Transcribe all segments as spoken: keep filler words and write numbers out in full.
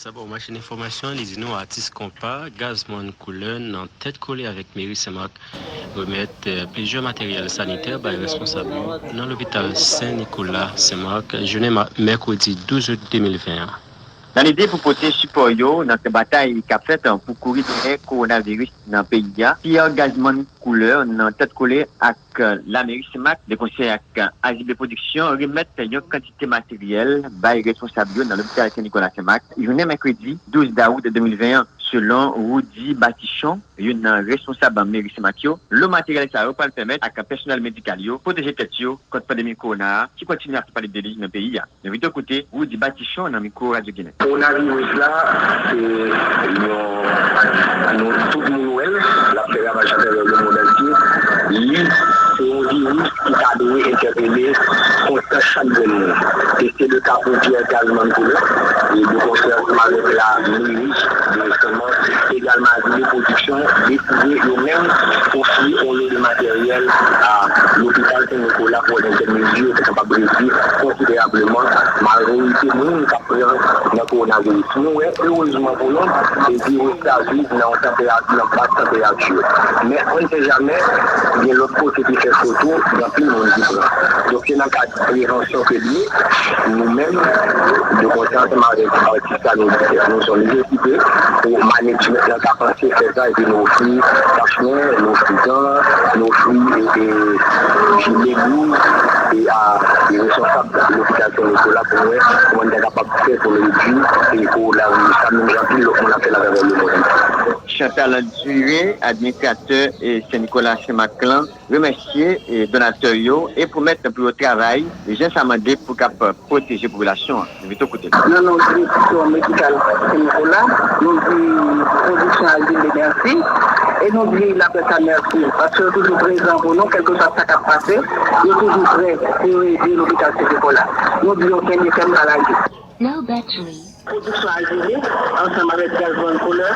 Sa ba w machin enfòmasyon, li di nou atis konpa, Gazman Koulè nan tèt kole avèk meri Senmak remèt eh, plizyè materyèl sanitè bay responsab yo nan lopital Sen Nikola Senmak jounen ma- mèkredi douz out de mil ven an. Nan lide pou pote sipò yo nan batay k ap fèt pou kouri dèyè kowonaviris nan peyi a, Pierre Gazman Koulè nan tèt kole ak lameri Senmak, de konsèy ak A J B Pwodiksyon remèt yon kantite materyèl bay responsab yo nan lopital Sen Nikola Senmak jounen mèkredi douz dawout de mil ven an, selon Roudy Batichon, youn nan responsab meri Senmak yo. Lo materyèl sa yo pral pèmèt ak pèsonèl medikal yo pwoteje tèt yo kont pandemi kowona a ki kontinye ap fè pale de li nan peyi a. Envite w koute Roudy Batichon nan mikwo Radyo Ginen. Kowonaviris la, se yon, nou tout moun wè l, l ap fè ravaj atravè lemonn antye. Li, se yon viris ki ta dwe entèpele konsyans chak grenn moun. E se le ka pou Pierre Gazman Koulè, e de konsèy ansanm avèk la meri de Senmak, egalman avèk de pwodiksyon, deside yo menm ofri yon lo de materyèl a lopital Sen Nikola pou wè nan ki mezi yo te kapab redui konsiderableman majorite moun k ap pran nan kowonaviris. Nou wè, erezman pou nou, e viris la viv nan yon tanperati, nan bas tanperati. Men, on ne sait jamais, gen lòt kote ki fè foto, gen anpil moun ki pran. Donk, se nan kad prevansyon ke l ye, nou menm, de konsèy ansanm avèk atis la, nou, nou, nou, nou, pou management lan ka panse fè sa, epi nou ofri kachnen, nou ofri gan, nou ofri e, e, jile bouz, e a e responsab lopital Sen Nikola pou nou wè kòman nou ta kapab fè pou nou redui e kowonaviris la, menm jan anpil lòt moun ap fè l atravè lemonn. Chantal Durin, administratè e Sen Nikola Senmak lan, remèsye e donatè yo e pwomèt pou yo travay jan sa mande pou k ap pwoteje popilasyon an. Envite w koute l. Nan non direksyon medikal Sen Nikola, nou di pwodiksyon Azile mèsi e nou di laprès la mèsi paske yo toujou prezan pou nou, kèlkeswa sa k ap pase, yo toujou prè pou yo ede lopital Sen Nikola. Nou di yo kenbe fèm, pa lage. Low battery. Pwodiksyon Azile, ansanm avèk Gazman Koulè,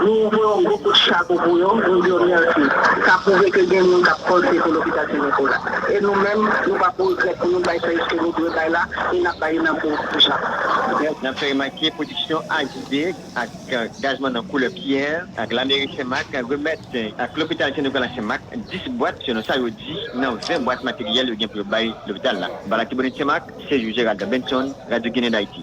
nou voye yon gwo kout chapo pou yo, nou di yo mèsi. Sa pwouve ke gen moun k ap panse pou lopital Sen Nikola. E nou menm, nou p ap regrèt pou nou bay sèvis ke nou dwe bay la, e n ap bay li nan bon jan. N ap fè remake pwodiksyon Azile ak eh, Gazman nan Koulè Pierre, ak lameri Senmak, remèt eh, ak lopital Sen Nikola Senmak dis bwat, selon sa yo di, nan ven bwat materyèl yo gen pou yo bay lopital la. Balak Tibonit Senmak, Sejou Gerald Benson, Radyo Ginen Dayiti.